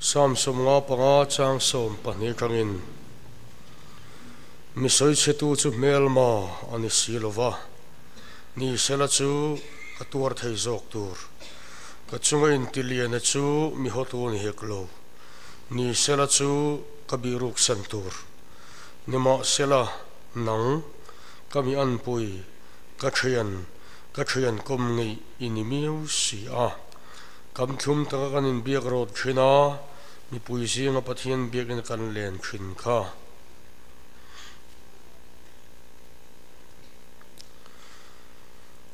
Psalm 55 chang 12 atangin, Mi sawichhetu chu hmelma a ni si lo va, ni sela chu ka tuar thei zawk tur. Ka chunga intiliana chu mi hawtu ni hek lo, ni sela chu ka bihruksan tur. Nimahsela, nang, ka mi anpui, ka thian, ka thian kawm ngeih i ni miau si a. Kam thlum taka kan inbiak rawt thin a, mipui zinga Pathian biakin kan len thin kha.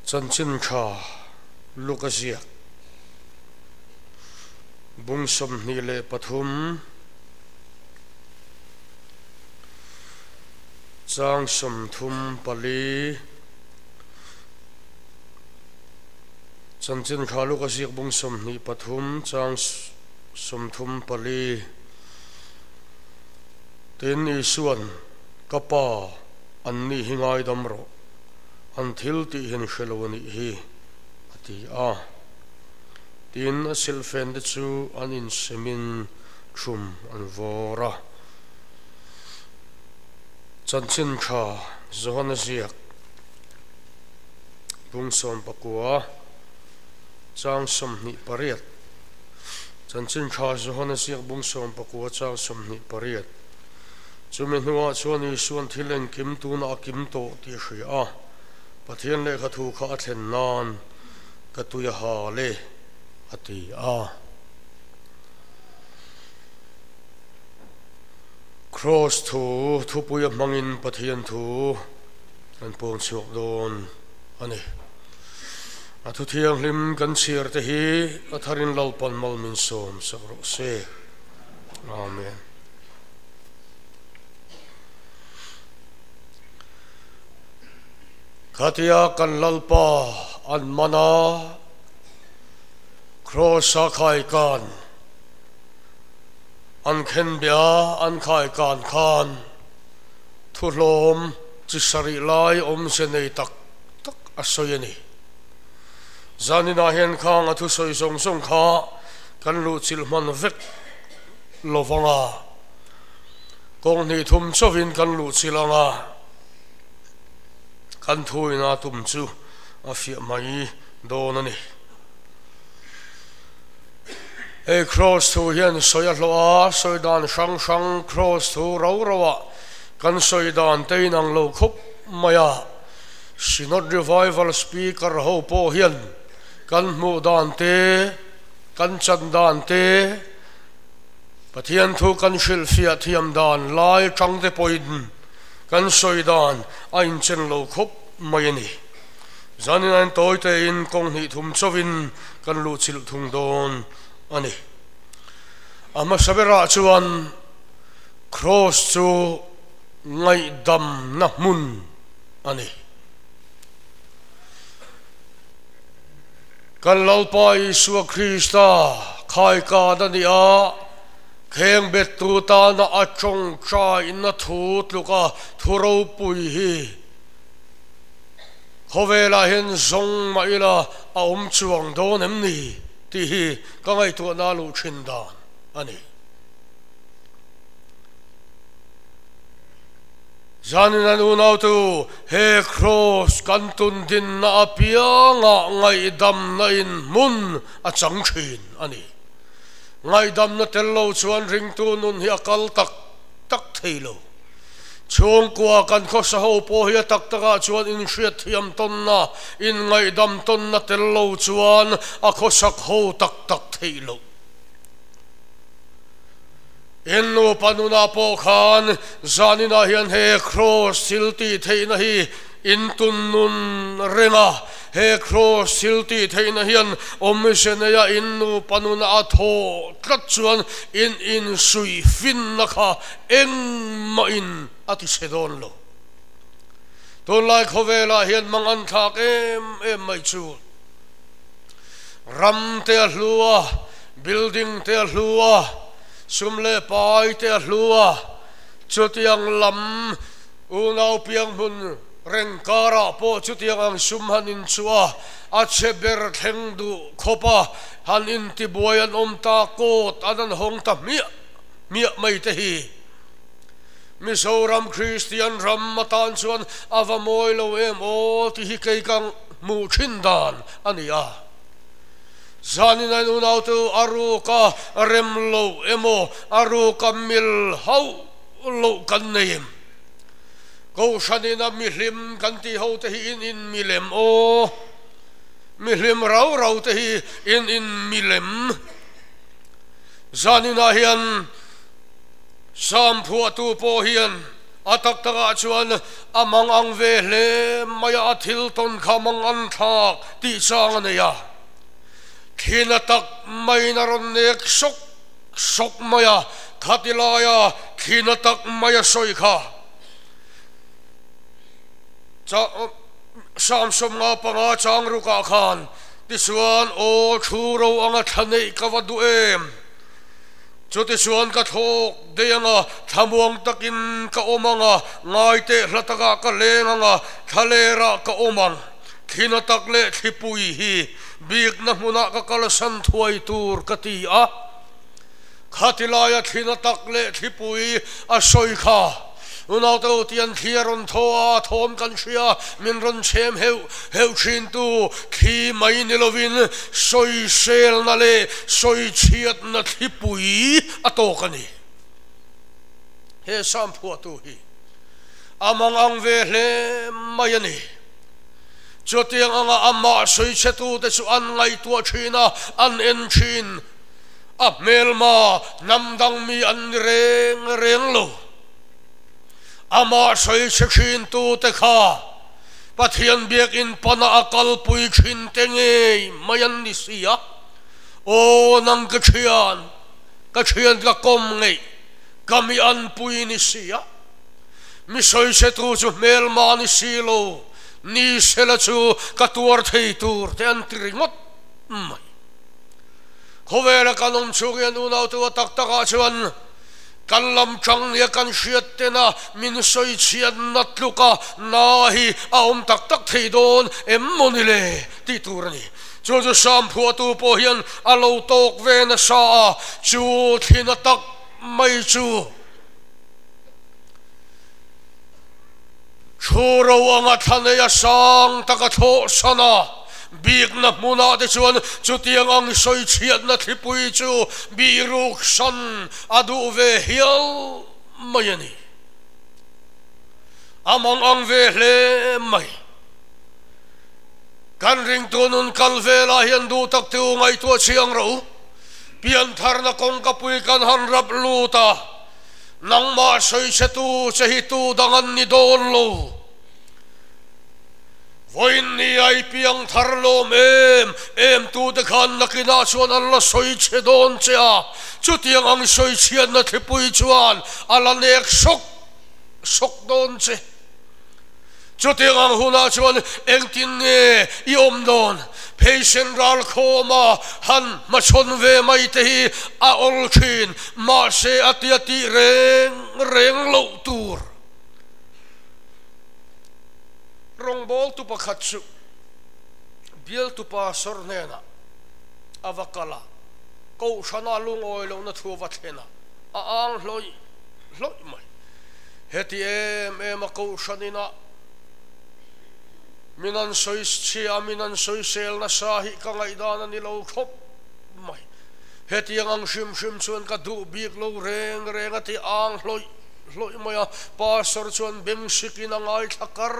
Chanchin tha luk a ziak. Bung 23 chang 34. Chanchin tha luk a ziak bung 23 chang 34. Tin, Isua'n, Ka Pa, an nih hi ngaidam rawh, an thil tih hian hre lo a nih hi, a ti a. Tin, a silhfente chu an insemin thum an vawr a. Chanchin tha Johana ziak bung 19 chang 28. Chanchin tha Johana ziak bung 19 chang 28. Chumi hnuah chuan Isua'n thil engkim tunah a kim tawh tih a hria a, Pathian lehkha thu kha a thlen nan ka tui a hal e, a ti a. Kraws thu thupui a hmangin Pathian thu kan pawn chhuak dawn a ni. A thu thianghlim kan chhiar te hi a tharin Lalpan mal min sawm sak rawh se. Amen. Khatia kan Lalpa an man a, Kraws-a khaikan an khenbia an khaikan khan thuhlawm chi sarih lai awmze nei tak tak a sawi a ni. Zaninah hian khang a thusawi zawng zawng kha kan luhchilh hman vek lo vang a, kawng hnih thum chauhin kan luhchilh ang a, kan thuina tum chu a fiah mai dawn a ni. Hei Kraws thu hian sawi a hlawh a, sawi dan hrang hrang Kraws thu rau rauah kan sawi dan te inang lo khawp mai a, Synod Revival Speaker ho pawh hian kan hmuh dan te, kan chan dan te, Pathian thu kan hrilhfiah thiam dan lai tang te pawhin kan sawi dan a inchen lo khawp mai a ni. Zanin a intawi tein kawng hnih thum chauhin kan luhchilh thung dawn a ni. A hmasa berah chuan Kraws chu ngaihdamna hmun a ni. Kan Lalpa Isua Krista khaikan a ni a, kheng bettu tana a tawngtaina thu tluka thu ropui hi khawvelah hian zawng mah ila a awm chuang dawn em ni tih hi ka ngaihtuahna luh thin dan a ni. Zanin an unautu, he Kraws kan tun dinna apiangah ngaihdamna in hmun a chang thin a ni. Ngaihdamna tel lo chuan ringtu nun hi a kal tak tak thei lo. Chhungkua kan khawsa ho pawh hi a tak takah chuan inhriatthiam tawnna, inngaihdam tawnna tel lo chuan a khawsak ho tak tak theih loh. In nupa nunah pawh khan zaninah hian he Kraws thil tih theihna hi in tun nun reng a, he Kraws thil tih theihna hian awmze neia in nupa nunah a thaw tlat chuan in insuih finna kha engmahin a ti chhe dawn lo. Tunlai khawvelah hian mang an thlak em em mai chu ram te a hlu a, Building te a hlu a, sum leh pai te a hlu a, chutiang lam unau piang hmun Reng karah pawh chutiang ang sum han inchuh a, a chhe ber thleng duh khawp a, han intibuai an awm ta kawt an an hawng ta hmiah hmiah mai te hi Mizoram Kristian ram atan chuan a va mawi lo em aw tih hi kei ka hmuh thin dan a ni a. Zanin a inunautu a ruka rem loh emaw a ruka mil hauh loh kan nei em? Kohhran ina mihlim kan tih ho te hi in in milem aw, mihlim rau rau te hi in in milem. Zaninah hian Sam phuahtu pawh hian a tak takah chuan a mang ang ve hle mai a, a thil tawn kha mang an thlak tih chang a nei a. Thina tak maiin a rawn nek sawk sawk mai a, khati laia thina tak mai a sawi kha. Sam 55 chang rukah khan tichuan aw thu ro anga thla neih ka va duh em? Chutichuan ka thlawk daih anga, thlamuang takin ka awm anga, ngaiteh hla takah ka leng anga, thlalerah ka awm ang. Thlina tak leh thlipui hi bikna hmunah ka kalsan thuai tur ka ti a. Khati laia thlina tak leh thlipui a sawi kha. Unaute u tian thli a rawn thaw a, thawm kan hria, min rawn chhem heuh heuh thintu thli mai ni lovin sawiselna leh sawichhiatna thlipui a tawk a ni. He Sam phuahtu hi a mangang ve hle mai a ni. Chutiang anga amah sawichhetute chu an ngaihtuah thin a, an en thin. A hmelma hnam dang mi an ni reng reng lo. Amah sawichhe thintute kha Pathian biakin pana a kalpui thin te ngei mai an ni si a. Aw nang ka thian, ka thian ka kawm ngeih, ka mi anpui ni si a. Mi sawichhetu chu hmelma ni si lo, ni sela chu ka tuar thei tur te an ti ringawt mai. Khawvela kan awm chhung hian unautu a tak takah chuan kan lam tang nia kan hriat tena min sawi chhiatna tluka na hi a awm tak tak thei dawn em maw ni le tih tur a ni. Chu chu Sam phuahtu pawh hian a lo tawk ve nasa a, chu thlina tak mai chu Thu ro anga thla nei a sang taka thlawh san a, bikna hmunah te chuan chutiang ang sawichhiatna thlipui chu bihruk san a duh ve hial mai a ni. A mang ang ve hle mai. Kan ringtu nun kal velah hian duh tak te u ngaihtuah chiang rawh u. Piantharna kawngkapui kan han rap lut a. Nangmah sawichhetu che hi tu dang an ni dawn lo. Vawiin ni a i piang thar lawm em em tute khan nakinah chuan an la sawichhe dawn che a, chutiang ang sawichhiatna thlipui chuan a la nek sawk sawk dawn che. Chutiang ang hunah chuan engtin nge i awm dawn? Pheisen ral khawma han hmachhawn ve mai te hi a awl thin, mahse a tia tih reng reng loh tur. Rawngbawltu pakhat chu bialtu pastor hnenah a va kal a, kohhrana lungawi lohna thu a va thlen a, a ang hlawih hlawih mai. Heti em em a kohhran inah min an sawi chhia a, min an sawisel nasa hi ka ngaihdan a ni lo khawp mai. Hetiang ang hrim hrim chuan ka duh bik lo reng reng a ti ang hlawih hlawih mai a, Pastor chuan beng sikin a ngaithla kar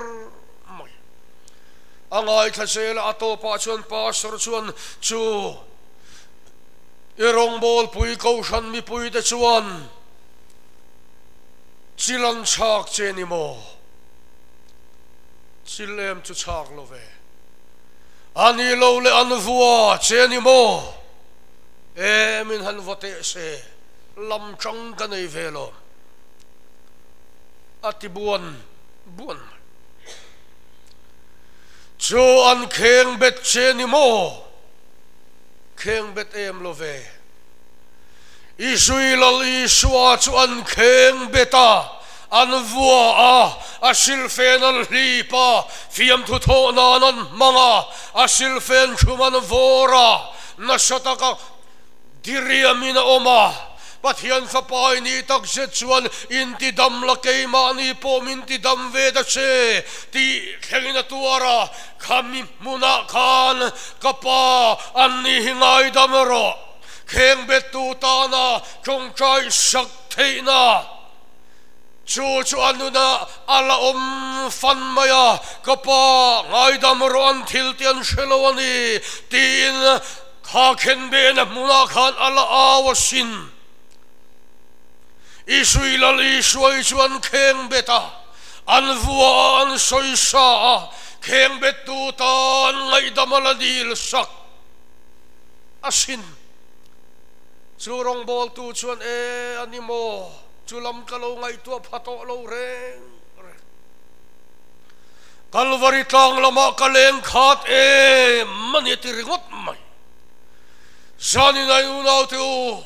mai. A ngaithla zel a, a tawpah chuan Pastor chuan chu i rawngbawlpui kohhran mipuite chuan, Chil an chhak che ni maw? Chil em chu chhak lo ve. A ni lo leh an vua che ni maw? E min han va teh se, lam tang ka nei ve lo. A ti buan buan mai. Chu an kheng bet che ni maw? Kheng bet em lo ve. Isui Lal Isua chu an kheng bet a, An vua a, a silfen an hlip a, fiamthu thawh nan an hmang a, a silfen ṭhum an vawr a, nasa taka diriamin a awm a. Pathian Fapa i nih tak zet chuan intidam la keimahni pawh min tidam ve ta che tih thlengin a tuar a, Khami hmunah khan ka pa an ni hi ngaidam rawh, kheng bettu tana tawngtai sak theihna chu chu a nunah a la awm fan mai a, ka pa ngaidam rawh an thil te an hre lo a ni tiin kha khenbehna hmunah khan a la au asin. Isui Lal Isuai chu an kheng bet a, an vua a, an sawi sa a, kheng bettu tan ngaihdam a la dil sak asin. Chu rawngbawltu chuan, E, a ni maw? Chu lam ka lo ngaihtuah pha tawh lo reng reng. Kalvari tlang lamah ka leng khat em a ni a ti ringawt mai. Zanin a unaute u,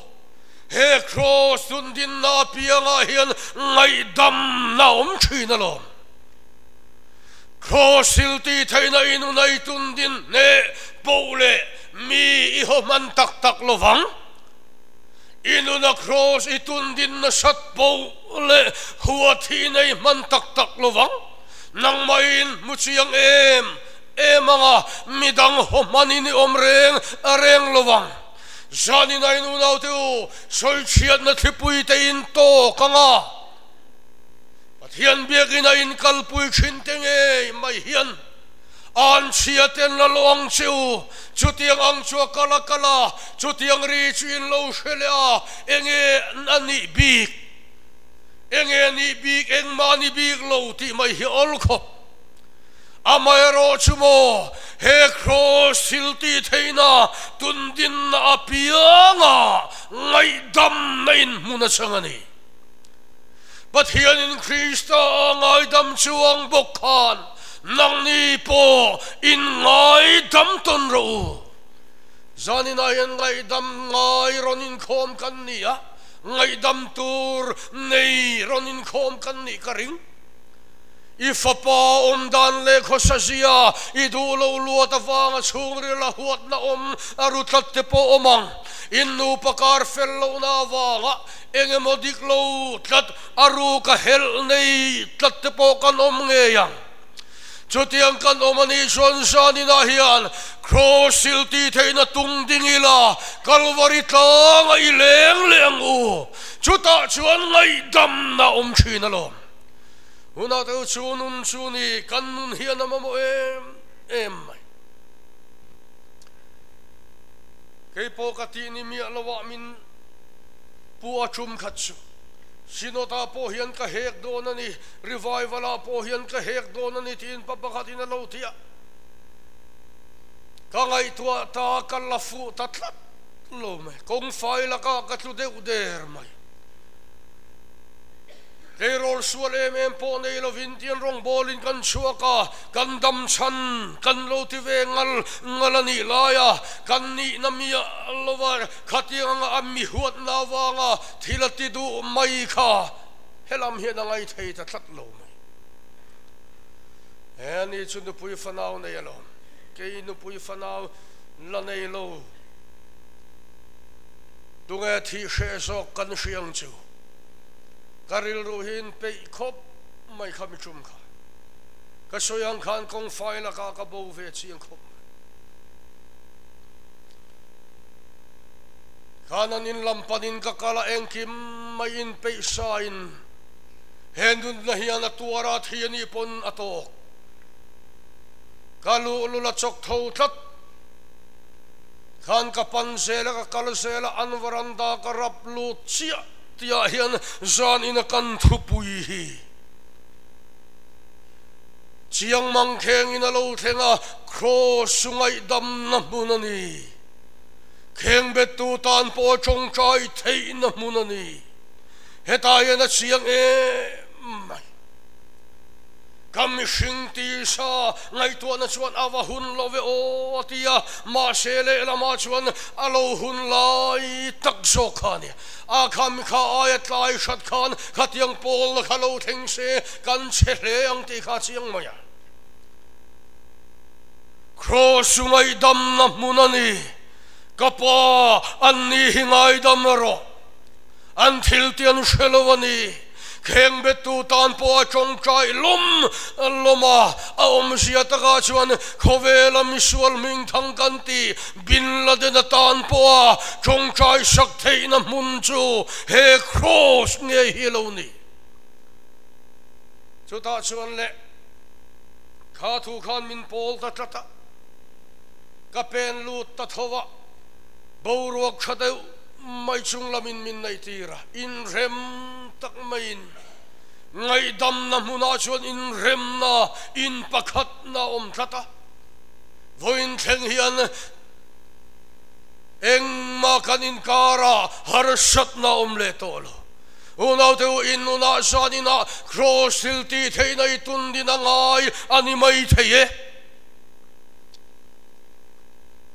he Kraws tundinna apiangah hian ngaihdamna a awm thin alawm. Kraws thil tih theihna in unai tundin hneh poh leh mi i haw hman tak tak lo vang. I nuna Kraws i tundin nasat poh leh huat hi i nei hman tak tak lo vang. Nangmahin hmu chiang em em anga midang haw hmanin i awm reng reng lo vang. Zanin a in unaute u, sawichhiatna thlipui te in tawk anga Pathian biakin a inkalpui thin te ngei mai hian an chhia ten la lo ang che u, chutiang ang chu a kal a kal a, chutiang ri chu in lo hre leh a, enge a nih bik, enge a nih bik, engmah a ni bik lo tih mai hi awl khawp. Amaherawh chu maw, he kraws thil tih theihna tundinna apianga ngaihdamna inhmun a chang a ni. Pathianin Krista a ngaidam chuang bawk khan nangni pawh in ngaidam tawn rawh u. Zaninah hian ngaihdam ngai rawn inkhawm kan ni a, ngaihdam tur nei rawn inkhawm kan nih ka ring. I fapa awm dan leh khawsa zia i duh lo luat avanga chhungril a huatna awm a ru tlat te pawh awm ang. In nupa kar fel lohna avanga Eng emaw dik lo tlat a ruk a helh nei tlat te pawh kan awm ngei ang. Chutiang kan awm a nih chuan zaninah hian Kraws sil tih theihna tung ding ila Kalvari tlangah i leng leh ang u. Chutah chuan ngaihdamna a awm thin alawm. Hunah te u chu nun chu ni kan nun hian a mamawh em em mai. Kei pawh ka tih ni miah loah min. Pu a tum khat chu Synod-ah pawh hian ka hek dawn a ni, Revival-ah pawh hian ka hek dawn a ni tiin pa pakhatin a lo ti a. Ka ngaihtuah ta, ka la fuh ta tlat lo mai. Kawng fai lakah ka tlu deuh der mai. Tleirawl sual em em pawh nei lovin tian rawngbawlin kan chhuak a, kan dam chhan kan lo ti ve ngal ngal a nih laia kan nihna miah lova khatiang anga a mi huatna avanga thil a ti duh mai kha helam hian a ngai thei ta tlat lo mai. He ani chu nupui fanau nei alawm, kei nupui fanau la nei lo, tunge thih hreh zawk kan hria ang chu. Ka rilru hi in peih khawp mai kha mi tum kha. Ka sawi ang khan kawng fai lakah ka bo ve chiang khawp mai. Khan an in lam panin ka kal a engkim mai in peih sa in he nunna hian a tuar a thi anih pawn a tawk. Ka luhlul a chawk tho tlat. Khan ka pan zel a ka kal zel a an varanda ka rap lut chiah. Tiah hian zan ina kan thupui hi chiang mang khengin a lo thleng a, Kraws chu ngaihdamna hmun a ni. Khengbettu tan pawh a tawngtai theihna hmun a ni. Hetah hian a chiang em mai. Ka mihring tisa ngaihtuahna chuan a va hun lo ve aw a ti a, mahse lehlamah chuan a lo hun lai tak zawk kha a ni. A kham kha aia tlai hrat khan khatiang pawlna kha lo thleng se kan chhe hle ang tih kha a chiang mai a. Kraws chu ngaihdamna hmun a ni. Ka pa, an ni hi ngaidam rawh. An thil tih an hre lo a ni. Kheng bettu tan pawh a tawngtai lawm lawm a, a awmzia takah chuan khawvela misual hmingthang kan ti Bin Laden-a tan pawha tawngtai sak theihna hmun chu he Kraws ngei hi a lo ni. Chutah chuan leh kha thu khan min pawl ta tlat a, ka pen lut ta tho a, boruak tha deuh mai chung lamin min neihtir a, inrem tak maiin ngaihdamna hmunah chuan inremna in pakhatna a awm tlat a. Vawiin thleng hian engmah kan inkara harsatna a awm leh tawh lo. Unaute u, in nunah zaninah Kraws thil tih theihna i tun din a ngai a ni mai thei e.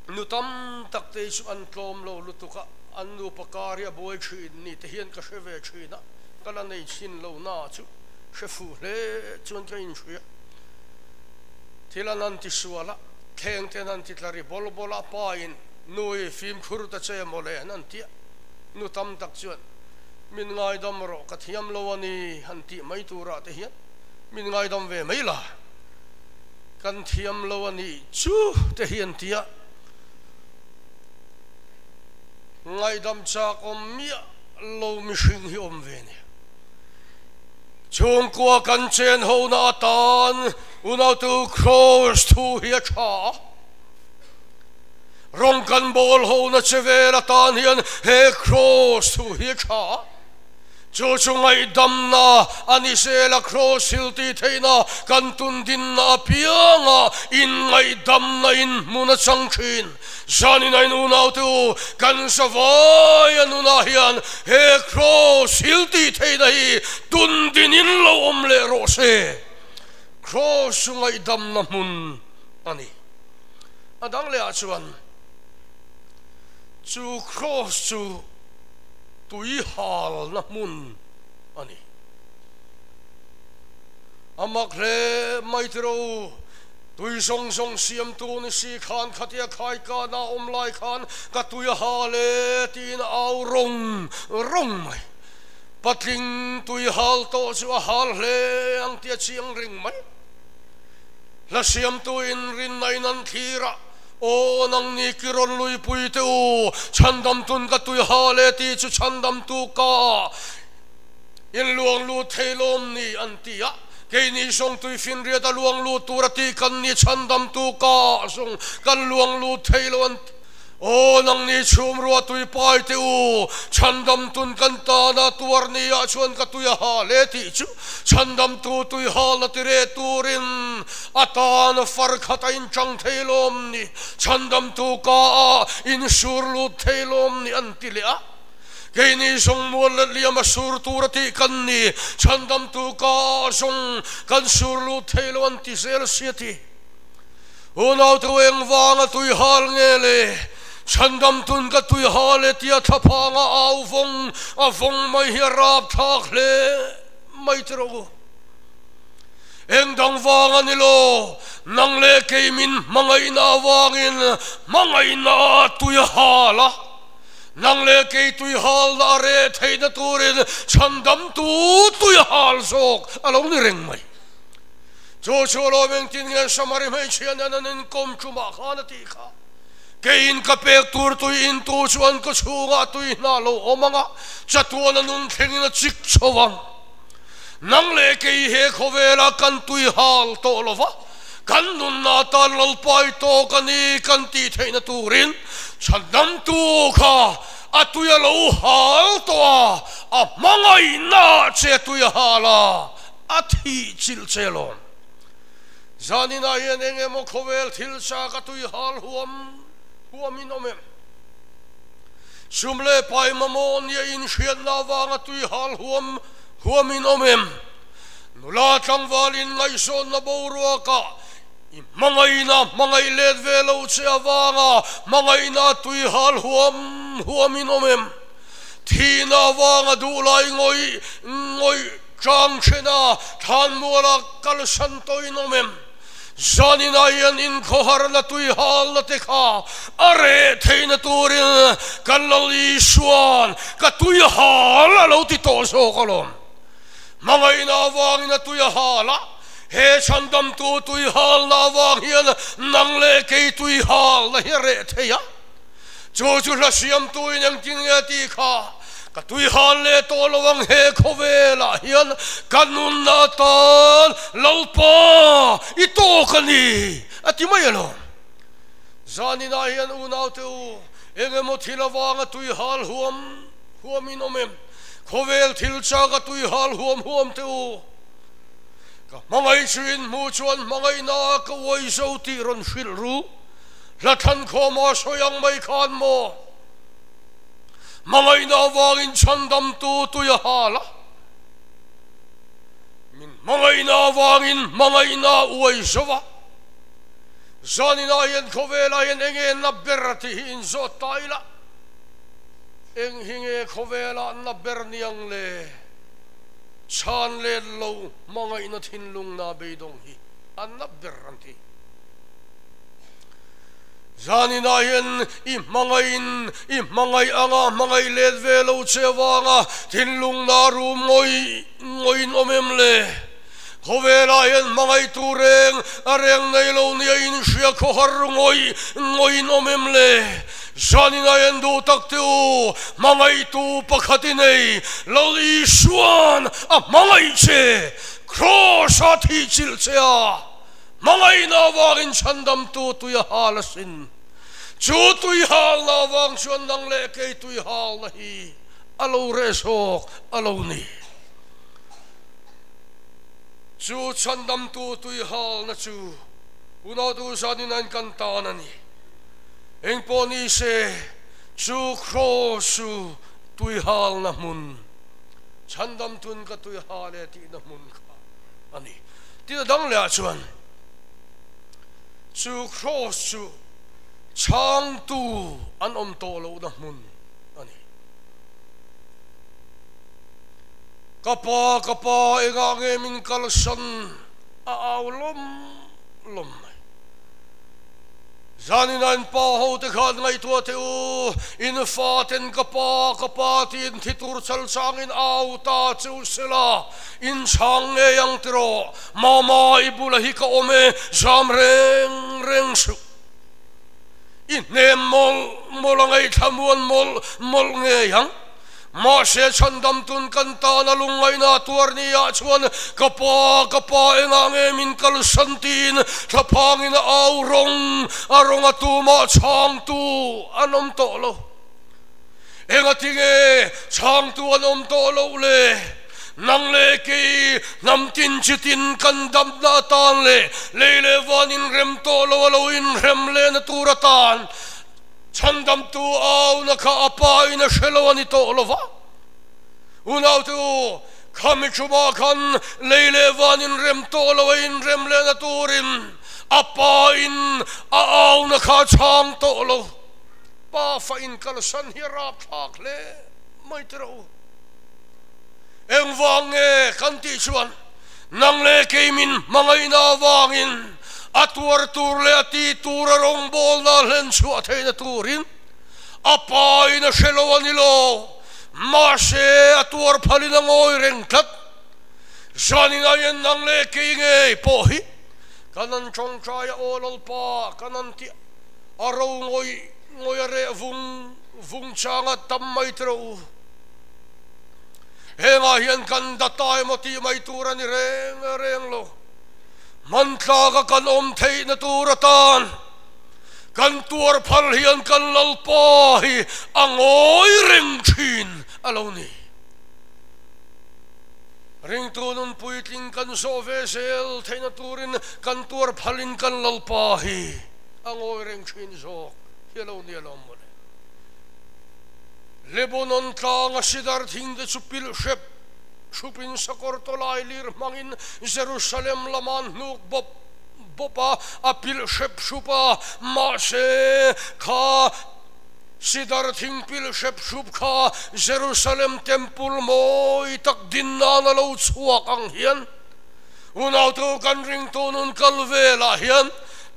Nu tam tak te hi chu an tlawm lo lutuk a, an nupa kar hi a buai thin ni te hian ka hre ve thin a, ka la nei chhin lo na chu hre fuh hle chuan ka inhria. Thil an han ti sual a, thleng ten han ti tla ri bawl bawl a, pa in nu i fimkhur ta che maw le an han ti a, nu tam tak chuan min ngaidam rawh ka thiam lo a ni han tih mai turah te hian min ngaidam ve mai la. Kan thiam lo a nih chu te hi an ti a, ngaihdam chak awm miah lo mihring hi awm ve nia. Chhungkua kan chen hona atan unautu Kraws thu hi a tha a, rawng kan bawl hona che vel atan hian he Kraws thu hi a tha a. Chu chu ngaihdamna a ni zel a, Kraws thil tih theihna kan tun dinna apianga inngaihdamna in hmun a chang thin. Zanin a in unaute u, kan zavai a nunah hian he Kraws thil tih theihna hi tun dinin lo awm leh rawh se. Kraws chu ngaihdamna hmun a ni. A dang lehah chuan chu Kraws chu tui halna hmun a ni. A mak hle mai tiro u, tui zawng zawng siamtu ni si khan khatia khaikana a awm lai khan ka tui a hal e tiin a au rawng rawng mai. Patling tui hal tawh chu a hal hle ang tia chiang reng mai. Hla siamtu in rinna in an thlir a. Aw nangni ki rawn luipui teh u, chhandamtun ka tui ha le tih chu chhandamtu ka in luang lut thei lawm ni an ti a, keini zawng tui finriat a luang lut tur a tih kan ni chhandamtu ka zawng kan luang lut thei lo an ti. Aw nangni chhum ruah tui pai teh u, chhandamtun kan tana tuar ni ah chuan ka tui a ha le tih chu chhandamtu tui halna ti reh turin A tan far khat a inchang thei lawm ni, chhandamtu ka a insur lut thei lawm ni an ti leh a. Keini zawng mual let liam a sur tur a tih kan ni, chhandamtu ka a zawng kan sur lut thei lo an ti zel si a ti. Unautu engvanga tui hal nge le, chhandamtun ka tui hal e tia thlaphanga au vawng a vawng mai hi a rapthlak hle mai ti rawh u. Eng dang vang a ni lo, nang leh kei min hmangaihna avangin hmangaihna a tui a hal a, nang leh kei tui halna a reh theihna turin chhandamtu tui a hal zawk a lo ni reng mai. Chu chu alawm engtin nge Samari hmeichhia nen an inkawm tumah khan a tih kha. Keiin ka pek tur tui intu chuan ka chhungah tui hna lo awm ang a, chatuan a nun thlengin a chik chho ang. Nang leh kei he khawvela kan tui hal tawh lo va, kan nunna atan Lalpai tawk a ni kan tih theihna turin chhandamtu kha a tui a lo hal tawh a, a hmangaihna che tui a hal a, a thih chilh che lawm. Zaninah hian eng emaw khawvel thil chak a tui hal huam huamin awm em? Sum leh pai mamawh nia inhriatna avanga tui hal huam huamin awm em? Nula tlangval in ngaihsawnna boruakah i hmangaihna hmangaih let ve lo che avanga hmangaihna tui hal huam huam in awm em? Thihna avanga duhlai ngawih ngawih tang thena thlanmuala kalsan tawh in awm em? Zaninah hian inkhawharna tui halna te kha a reh theihna turin kan Lal Isua'n ka tui hal a lo ti tawh zawk alawm. Hmangaihna avangin a tui a hal a, he chhandamtu tui halna avang hian nang leh kei tui halna hi a reh thei a. Chu chu hla siamtuin engtin nge a tih kha, Ka tui hal leh tawh lo ang he khawvelah hian ka nunna atan Lalpa i tawk a ni, a ti mai alawm. Zaninah hian unaute u, eng emaw thil avanga tui hal huam huamin awm em? Khawvel thil chak a tui hal huam huam teh u. Ka hmangaih chu in hmuh chuan hmangaihna ka uai zo tih rawn hrilh ru. Hla thlan khawma sawi ang mai khan maw? Hmangaihna avangin chhandamtu tui a hal a, min hmangaihna avangin hmangaihna a uai zo a. Zaninah hian khawvelah hian eng nge na ber a tih hi inzawt ta ila. Eng hi nge khawvelah na ber niang le? Chhan let lo hmangaihna thinlung na beidawng hi a na ber an ti. Zaninah hian i hmangaihin i hmangaih anga hmangaih let ve lo che avanga thinlung na rum ngawih ngawihin awm em le? Khawvelah hian hmangaihtu reng a reng nei lo nia inhria khawhar ngawih ngawihin awm em le? Zaninah hian duh tak te u, hmangaihtu pakhat i nei, Lal Isua'n a hmangaih che, Kraws-a thih chilh che a, hmangaihna avangin chhandamtu tui a hal asin. Chu tui halna avang chuan nang leh kei tui halna hi a lo reh zawk a lo ni. Chu chhandamtu tui halna chu unautu zaninain kan tan a ni. Engpawh ni se, chu kraws chu tui halna hmun, chhandamtun ka tui hal e tihna hmun kha a ni. Tin a dang lehah chuan chu kraws chu chhangtu an awm tawh lohna hmun a ni. Ka pa, ka pa, engah nge min kalsan? a au lawm lawm mai. Zanina in pa ho te khan ngaihtuah teh u, in fa ten ka pa, ka pa tiin thi tur chal changin au ta che u sela, in chhang ngei ang tiraw, mama i bula hi ka awm e, zam reng reng suh. I hnem mawlh mawlh a ngaihthla muan mawlh mawlh ngei ang. Mahse chhandamtun kan tana lungngaihna tuar niah chuan ka pa, ka pa engah nge min kalsan tiin thlaphangin a au rawng a rawng a tumah chhangtu an awm tawh lo. Engati nge chhangtu an awm tawh loh le? Nang leh kei hnam tin chi tin kan damna atan leh lei leh van inrem tawh lo a lo inrem lehna tur atan Chhandamtu auna kha a pa in a hre lo a ni tawh lo va. Unaute u, khami thuma khan lei leh van inrem tawh lo a inrem lehna turin a pa in a auna kha a chhang tawh lo. Pa fa inkalsan hi a rapthlak hle mai tiraw u. Engvang nge kan tih chuan nang leh kei min hmangaihna avangin a tuar tur leh a ti tur a rawngbawlna hlen chhuah theihna turin a pa in a hre lo a ni lo. Mahse a tuar phalin a ngawi reng tlat. Zanin aiin nang leh kei ngei pawh hi kan an tawngtai a aw Lalpa kan an tih a ro ngawih ngawih a reh vung vung changa tam mai tiraw u. Hengah hian kan data emaw tih mai tur a ni reng reng lo. Hmantlaka kan awm theihna tur atan kan tuar phal hian kan Lalpa hi a ngawi reng thin a lo ni. Ringtu nun puitling kan zawh ve zel theihna turin kan tuar phalin kan Lalpa hi a ngawi reng thin zawk hi a lo ni alawm mawle. Lebanon tlanga sidar thing te chu pilh hrep. hrupin sakawr tawlailir hmangin Jerusalem lama an hnuk bawp bawp a, a pilh hrep hrup a, mahse kha sidar thing pilh hrep hrup kha Jerusalem Temple mawi tak din nan a lo chhuak ang hian Unautu kan ringtu nun kal velah hian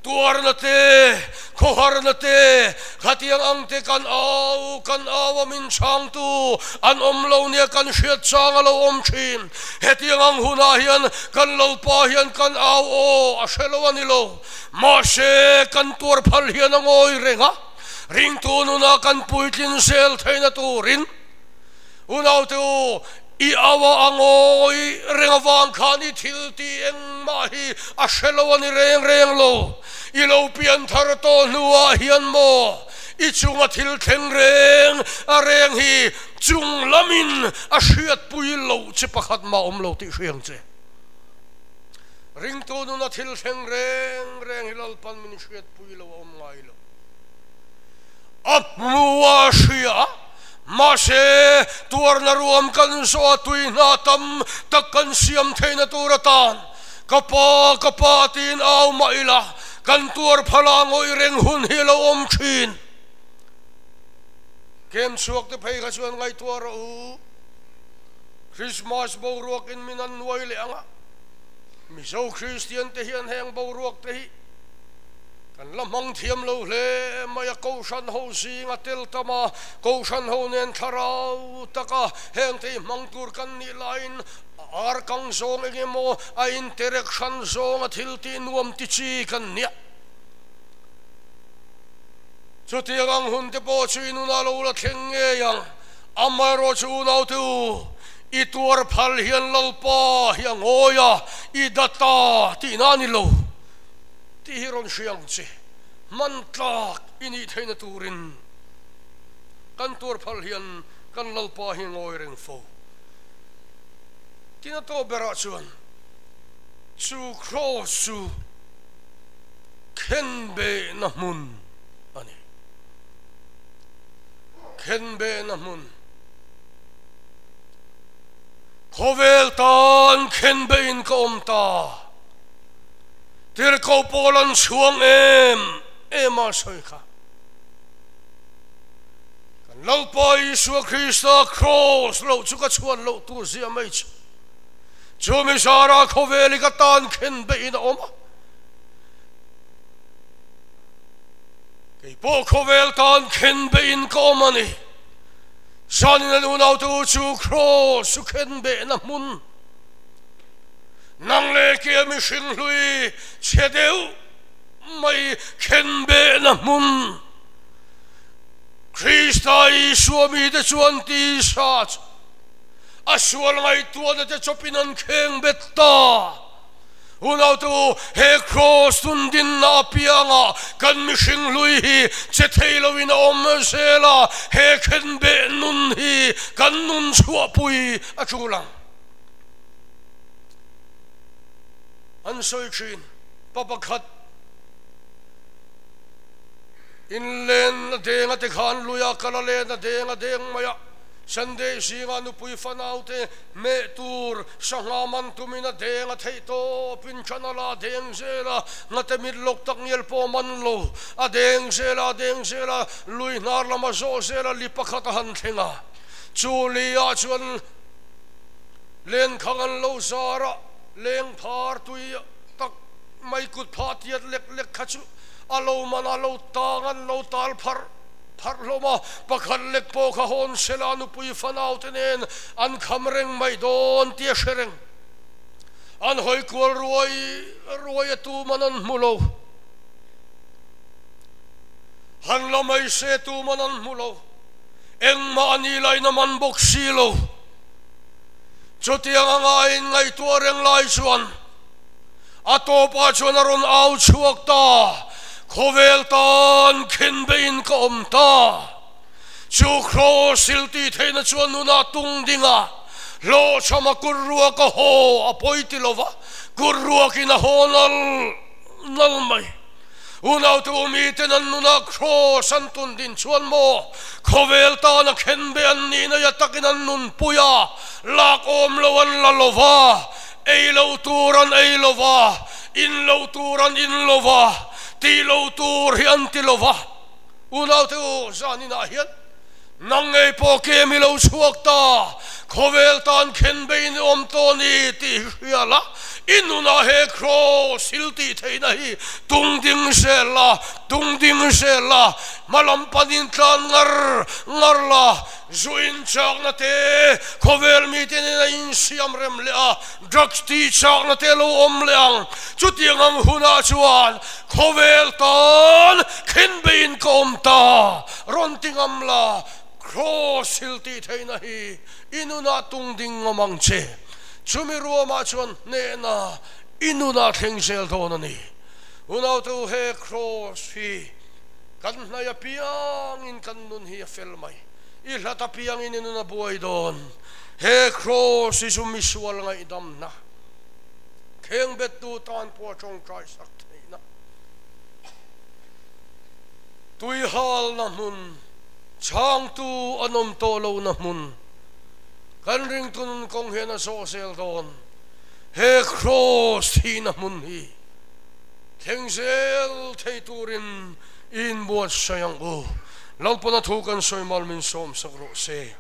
tuarna te, khawharna te, khatiang ang te kan au kan au a min chhangtu an awm lo nia kan hriat chang a lo awm thin. Hetiang ang hunah hian kan Lalpa hian kan au aw a hre lo a ni lo. Mahse kan tuar phal hian a ngawi reng a, ringtu nunah kan puitlin zel theihna turin Unaute u, i au a a ngawi reng avang khan i thil tih engmah hi a hre lo a ni reng reng lo. I lo pian thar tawh hnuah hian maw i chunga thil thleng reng a reng hi chung lamin a hriatpui loh che pakhat mah awm lo tih hriang che. Ringtu nuna thil thleng reng reng hi Lalpan min hriatpui lo a awm ngai lo. A hmu a hria. Mahse, tuarna ruam kan zawh a tui hna tam tak kan siam theihna tur atan ka pa, ka pa tiin au mah ila, kan tuar phala ngawih reng hun hi a lo awm thin. Kem chhuak te phei kha chuan ngaihtuah rawh u, Christmas boruak in min an nuai leh ang a, Mizo Kristian te hian heng boruak te hi Kan la hmang thiam lo hle mai a, Kohhran ho zinga tel tam a, Kohhran ho nen thlarau taka heng te hi hmang tur kan nih laiin ar kang zawng eng emaw a interaction zawnga thil tih nuam ti chi kan nia. Chutiang ang hun te pawh chu i nunah lo la thleng ngei ang. Amaherawhchu unaute u, i tuar phal hian Lalpa hi a ngawi a, i data tihna a ni lo. Tih hi rawn hria ang che. Hman tlak i nih theihna turin kan tuar phal hian kan Lalpa hi ngawi reng fo. Tin a tawp berah chuan chu kraws chu khenbehna hmun a ni. Khenbehna hmun. Khawvel tan khenbehin ka awm ta. Tirhkoh pawl an chhuang em em a sawi kha. Kan Lalpa Isua Krista kraws loh chu ka chhuan loh tur zia mai chu. Chumi zara khawvel i ka tan khen beihin a awm a. Kei pawh khawvel tan khen beihin ka awm a ni. Zanin an unaute u chu kraws chu khen behna hmun. Nang leh kia mihring hlui chhe deuh mai khen behna hmun Krista Isua mite chuan tisa chu a sual ngaihtuahna te chawpin an kheng bet ta. Unautu, he kraws tundinna apianga kan mihring hlui hi che thei loin a awm zel a, he khen beh nun hi kan nun chhuahpui a tul ang. An sawi thin, pa pakhat in len a deng a tikhan lui a kal a len a deng a deng mai a, Sunday zinga nupui fanaute meh tur sangha man tumin a deng a theih tawp in than a la deng zel a, ngate mit lawk tak ngial pawh man lo, a deng zel a, a deng zel a, lui hnar lam a zawh zel a, li pakhat a han thleng a, chu li ah chuan Lenkhang an lo zar a, leng phar tui tak mai kut phah tiat lek lek kha chu a lo man a, lo tang an lo tal pharh pharh hlawm a, pakhat lek pawh kha hawn sela nupui fanau te nen an kham reng mai dawn tih a hre reng. An hawi kual ruai ruai a tuman an hmu lo. Han la mai se tuman an hmu lo. Engmah a ni lain a man bawk si lo. Chutiang anga a inngaihtuah reng lai chuan a tawpah chuan a rawn au chhuak ta, Khawvel tan khenbeiin ka awm ta. Chu kraws thil tih theihna chuan nunah tung ding a, hlawhchham a kur ruak a haw a pawi ti lo va, kur ruakin a haw nal nal mai. Unau te u miten an nuna Kraws an tun din chuan maw khawvel tana khenbe an nihna ya takin an nunpui a, lak awm lo an la lo va, ei lo tur an ei lo va, in lo tur an in lo va, tih lo tur hi an ti lo va. Unau te u zaninah hian nang ngei pawh ke mi lo chhuak ta, khawvel tan khenbe in i awm tawh ni tih hi hria la, i nunah he Kraws thil tih theihna hi tung ding zel la, tung ding zel la, hma lam panin tlan ngar ngar la, zu inchakna te, khawvel mite nena insiam rem leh a, drugs tih chakna te lo awm leh ang, chutiang ang hunah chuan Khawvel tan khenbeiin ka awm ta, rawn ti ngam la, Kraws thil tih theihna hi i nunah tung ding ngam ang che. Chumi ruamah chuan hnehna i nunah thleng zel dawn a ni. Unautu he Kraws hi kan hnaih apiangin kan nun hi a fel mai. I hlat apiangin i nun a buai dawn. He Kraws hi chu misual ngaihdamna. Khengbettu tan pawh a tawngtai sak theihna tuihalna hmun, chhangtu an awm tawh lohna hmun, kan ringtu nun kawng hian a zawh zel dawn. He Kraws thihna hmun hi thleng zel thei turin i inbuatsaih ang u. Lalpana thu kan sawi mal min sawmsak rawh se.